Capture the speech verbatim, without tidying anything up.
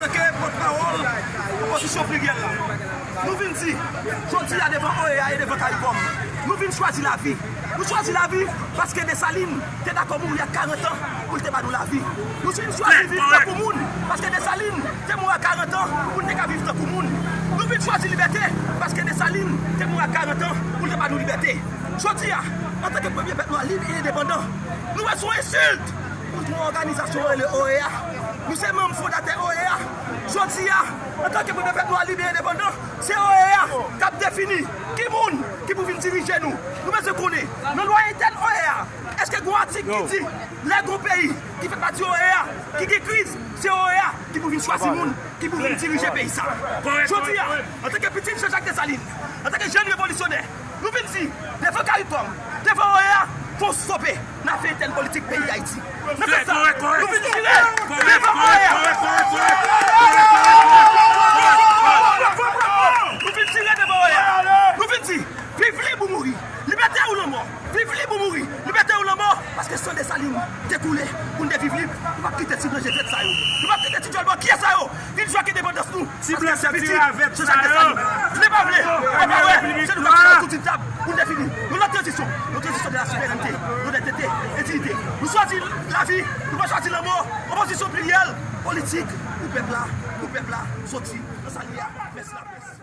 Antanke pòtpawòl opozisyon pliryèl la, nou vin di, jodi a devan O E A e devan Caricom, nou vin chwazi lavi. Nou chwazi lavi paske Desalin te dakò mouri a karant an pou l te ba nou lavi. Nou vin chwazi viv tankou moun paske Desalin te mouri a karant an pou n te ka viv tankou moun. Nou vin chwazi libète paske Desalin te mouri a karant an pou l te ba nou libète. Jodi a, antanke premye pèp nwa lib e endepandan, nou wè se yon ensilt pou yon òganizasyon rele O E A. Nou se manm fondatè O E A. Jodi a, antanke premye pèp nwa lib e endepandan, se O E A k ap defini ki moun ki pou vin dirije nou. Nou bezwen konnen, nan lwa entèn O E A, èske gen yon atik ki di lè gen yon peyi ki fè pati O E A, ki gen kriz, se O E A ki pou vin chwazi moun ki pou vin dirije peyi sa? Jodi a, antanke pitit Jean Jacques Dessalines, antanke jèn revolisyonè, nou vin di, devan Caricom, devan O E A, fò stope nan afè entèn politik peyi Dayiti. Nan sans sa, nou vin tire devan O E A. Nou vin tire devan O E A. Nou vin di, viv lib ou mouri. Libète ou lanmò. Viv lib ou mouri. Libète ou lanmò. Paske san Desalin te koule pou n te viv lib. Nou p ap kite ti blan jefèt sa yo. Nou p ap kite ti djòl bòkyè sa yo vin jwe ak endepandans nou. Ti blan se pitit Jean Jacques Dessalines. Vle pa vle, wè pa wè, se nou k ap chita sou ti tab pou n defini. Nou nan tranzisyon. Yon tranzisyon de la souverènte, lonnètete e diyite. Nou chwazi lavi, nou pa chwazi lanmò. Opozisyon pliryèl, politik pou pèp la, pou pèp la soti nan sa l ye a. Mèsi laprès.